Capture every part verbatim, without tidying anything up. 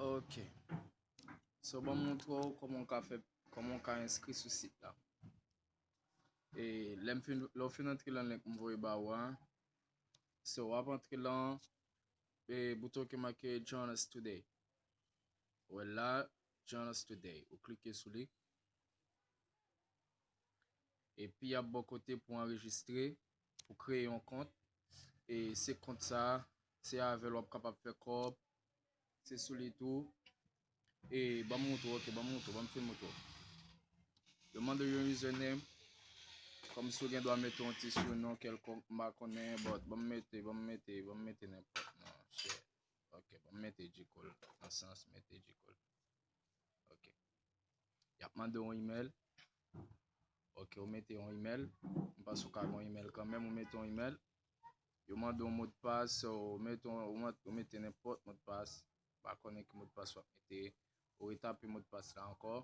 Ok. So, ban m montre w kòman w ka fè, kòman w ka enskri sou sit la. E lè m fin, lè w fin antre lan link m voye ba ou a, so, w ap antre lan e, bouton ki make Join Us Today. Ou wè la, Join Us Today. Ou klike sou li. Epi, y ap ba w kote pou anrejistre, pou kreye yon kont. E se kont sa, se avè l w ap kapab fè kòb. Se sou li tou. E, ban m montre w, ok, ban m montre w, ban m fin montre w. Yo mande w yon username. Kòmsi w gen dwa mete yon ti surnom kèlkonk, m pa konnen, but ban m mete, ban m mete, ban m mete nenpòt non, shit. Ok, ban m mete J. Cole. Nan sans, mete J. Cole. Ok. Y ap mande w yon email. Ok, ou mete yon email. M panse w ka gen yon email kanmenm, ou mete yon email. Yo mande w modpas, so, ou mete yon, ou mete, ou mete nenpòt modpas. M pa konnen ki modpas w ap mete. Ou retape modpas la ankò.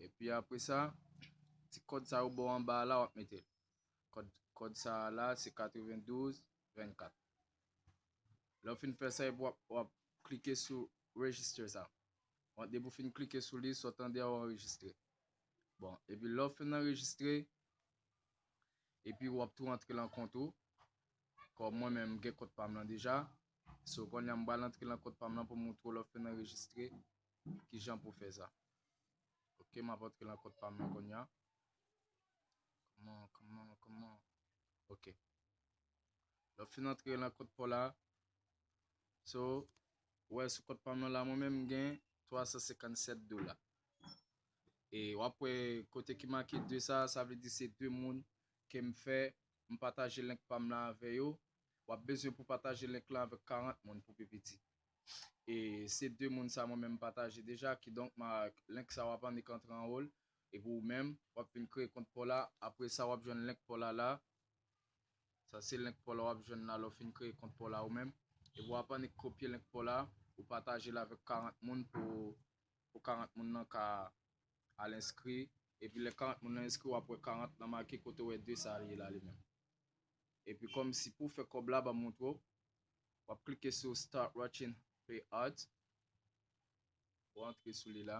Epi apre sa, ti kòd sa yo ba w anba a la, w ap mete l. Kòd, kòd sa a la, se katrevendouz vennkat. Lè w fin fè sa, epi w ap, w ap klike sou register sa. Bon, depi w fin klike sou li, sa w tande a, w anrejistre. Bon, epi lè w fin anrejistre, epi w ap tou antre lan kont ou. Kòm mwen menm, m gen kont pa m lan deja. So, kounye a, m pral antre lan kont pa m lan pou m montre w lè w fin anrejistre kijan pou w fè sa. Ok, m ap antre lan kont pa m lan kounye a. Kòman, kòman, kòman? Ok. Lè w fin antre lan kont pa w la, so, ou wè sou kont pa m lan la, mwen menm, m gen twa san senkannsèt dola. E w ap wè kote ki make de sa, sa vle di se de moun ke m fè, m pataje link pa m lan avè yo. W ap bezwen pou pataje link lan avèk karant moun pou pi piti. E se de moun sa mwen menm m pataje deja, kidonk ma, link sa w ap annik antre anwo l. Epi ou menm, w ap vin kreye kont pa w la. Apre sa, w ap jwenn link pa w la la. Sa se link pa w la w ap jwenn la lè w fin kreye kont pa w la ou menm. Epi w ap annik kopye link pa w la, ou pataje l avèk karant moun pou, pou karant moun nan ka al enskri. Epi lè karant moun nan enskri, w ap wè karant nan make kote w wè de sa li ye la li menm. Epi kòmsi pou w fè kòb la, ban m montre w. W ap klike sou Start Watching Payout. Ou antre sou li la.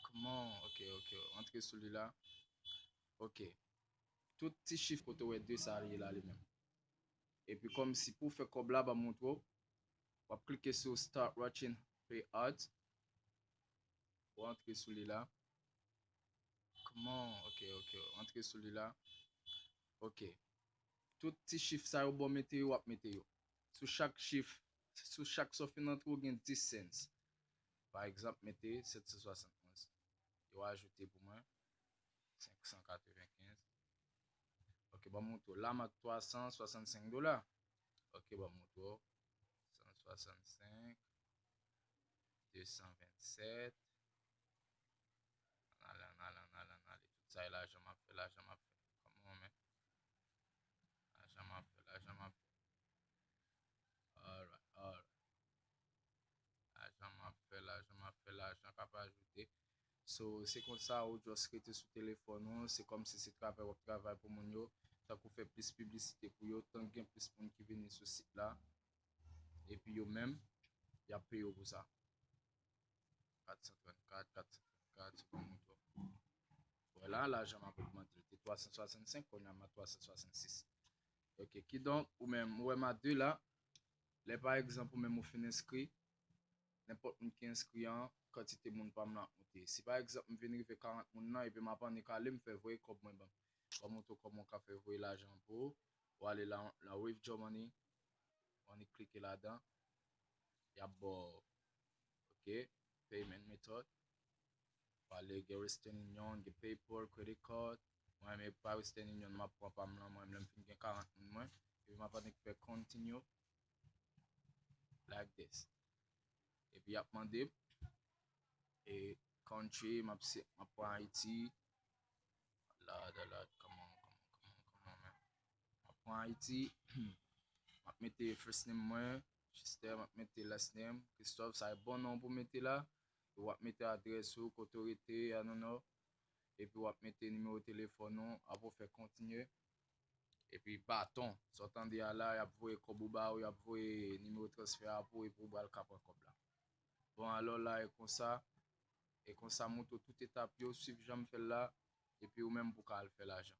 Kòman? Ok, ok. Antre sou li la. Ok. Tout ti chif kote w wè de sa li ye la li menm. Epi kòmsi pou w fè kòb la, ban m montre w. W ap klike sou Start Watching Payout. Ou antre sou li la. Kòman? Ok, ok. Antre sou li la. Ok. Tout ti chif sa yo ba w mete yo, w ap mete yo. Sou chak chif, sou chak sa w fin antre, w gen dis cents. Pa egzanp, mete sèt san swasantonz. Yo ajoute pou mwen senk san katrevenkenz. Ok, ban m montre w. La, m ak twa san swasannsenk dola. Ok, ban m montre w. San swasannsenk, de san vennsèt. Ann ale, ann ale, ann ale, ann ale. Tout sa e lajan m ap fè, lajan m ap fè. Kòman, men? Lajan m ap fè, lajan m ap fè. Alright, alright. Lajan m ap fè, lajan m ap fè, lajan k ap ajoute. So, se konsa ou just rete sou telefòn ou, se kòmsi se travay w ap travay pou moun yo, tankou fè plis piblisite pou yo, tank gen plis moun ki vini sou sit la, epi yo menm, y ap peye w pou sa. Kat san trannkat, kat san trannkat, se bon, montre w. Wè la, lajan m ap ogmante. Li te twa san swasannsenk, kounye a m a twa san swasannsis. Ok, kidonk, ou menm, ou wè m a de la. Lè pa egzanp, ou menm ou fin enskri, nenpòt moun ki enskri an, kantite moun pa m nan ap monte. Si pa egzanp, m vin rive karant moun nan, epi m ap annik ale, m fè voye kòb mwen ban m. Ban m montre w kòman w ka fè voye lajan pou ou. Ou ale la, la Withdraw Money, ou annik klike ladan. Y ap ba w, ok, payment method. Ou ale gen Western Union, gen PayPal, credit card. Mwen menm pa Western Union, m ap pran pa m lan, mwen menm lè m fin gen karant moun mwen. Epi m ap annik fè continue like this. Epi y ap mande m, e, country, m ap se, m ap pran Ayiti. Lord, oh Lord, come on, come on, come on, come on, man. M ap pran Ayiti. M ap mete first name mwen, Chester, m ap mete last name, Christophe, sa e bon non pou mete la. E w ap mete adrès ou, kote w rete, I don't know. Epi w ap mete nimewo telefòn ou, apre w fè kontinye. Epi baton, sa w tande a la, y ap voye kòb ou ba ou, y ap voye nimewo transfè a pou ou, epi ou pral ka pran kòb la. Bon, alò la, e konsa, e konsa, montre w tout etap yo, swiv jan m fè l la, epi ou menm pou ka al fè lajan.